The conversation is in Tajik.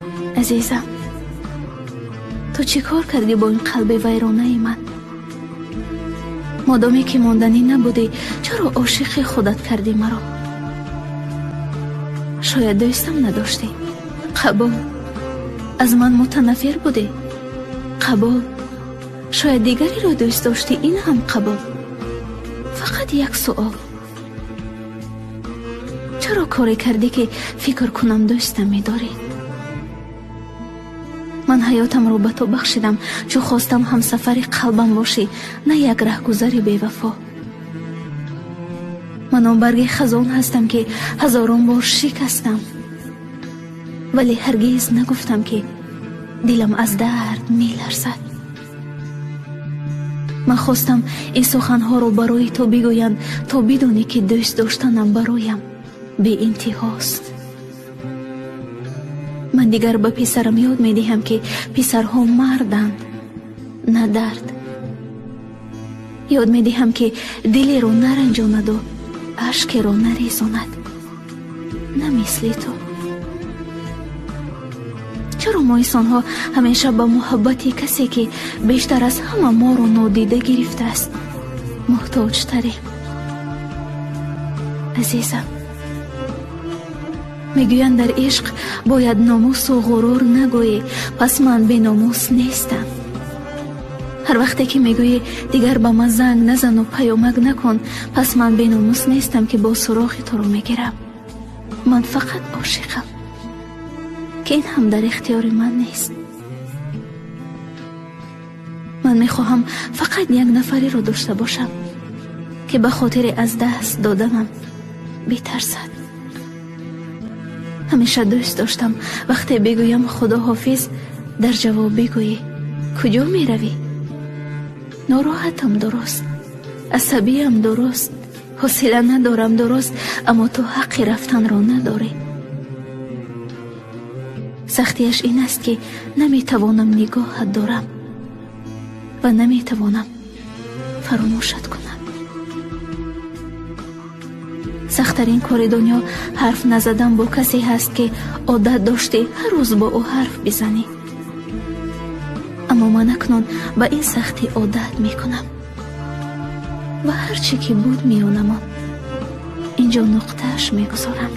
Азизам, ту чӣ кор кардӣ бо ин қалби вайронаи ман? Модоме ки монданӣ набудӣ, чаро ошиқи худат кардӣ маро? Шояд дӯстам надоштӣ? Қабул. Аз ман мутанаффир будӣ? Қабул. Шояд дигареро дӯст доштӣ? Ин ҳам қабул. Фақат як суол: чаро коре кардӣ, ки фикр кунам дӯстам медорӣ? Ман ҳаётамро ба ту бахшидам, чун хостам ҳамсафари қалбам бошӣ, на як раҳгузари бевафо. Ман он барги хазон ҳастам, ки ҳазорон бор шикастам, вале ҳаргиз нагуфтам, ки дилам аз дард меларзад. Ман хостам ин суханҳоро барои ту бигӯянд, то бидонӣ, ки дӯст доштанам бароям беинтиҳост. Ман дигар ба писарам ёд медиҳам, ки писарҳо марданд, на дард. Ёд медиҳам, ки дилеро наранҷонаду ашкеро нарезонад, на мисли ту. Чаро мо инсонҳо ҳамеша ба муҳаббати касе, ки бештар аз ҳама моро нодида гирифтааст, муҳтоҷтарем? Азизам, мегӯянд, дар ишқ бояд номусу ғурур нагӯӣ. Пас ман беномус нестам. Ҳар вақте ки мегӯӣ, дигар ба ман занг назану паёмак накун, пас ман беномус нестам, ки бо суроғи туро мегирам. Ман фақат ошиқам, ки ин ҳам дар ихтиёри ман нест. Ман мехоҳам фақат як нафареро дошта бошам, ки ба хотири аз даст доданам битарсад. Ҳамеша дӯст доштам, вақте бигӯям худоҳофиз, дар ҷавоб бигӯӣ, куҷо меравӣ? Нороҳатам, дуруст, асабиям, дуруст, ҳавсала надорам, дуруст, аммо ту ҳаққи рафтанро надорӣ. Сахтияш ин аст, ки наметавонам нигоҳат дорам ва наметавонам фаромӯшат кунам. Сахттарин кори дунё ҳарф назадан бо касе ҳаст, ки одат доштӣ ҳар рӯз бо ӯ ҳарф бизанӣ. Аммо ман акнун ба ин сахтӣ одат мекунам ва ҳар чӣ ки буд миёнамон, инҷо нуқтааш мегузорам.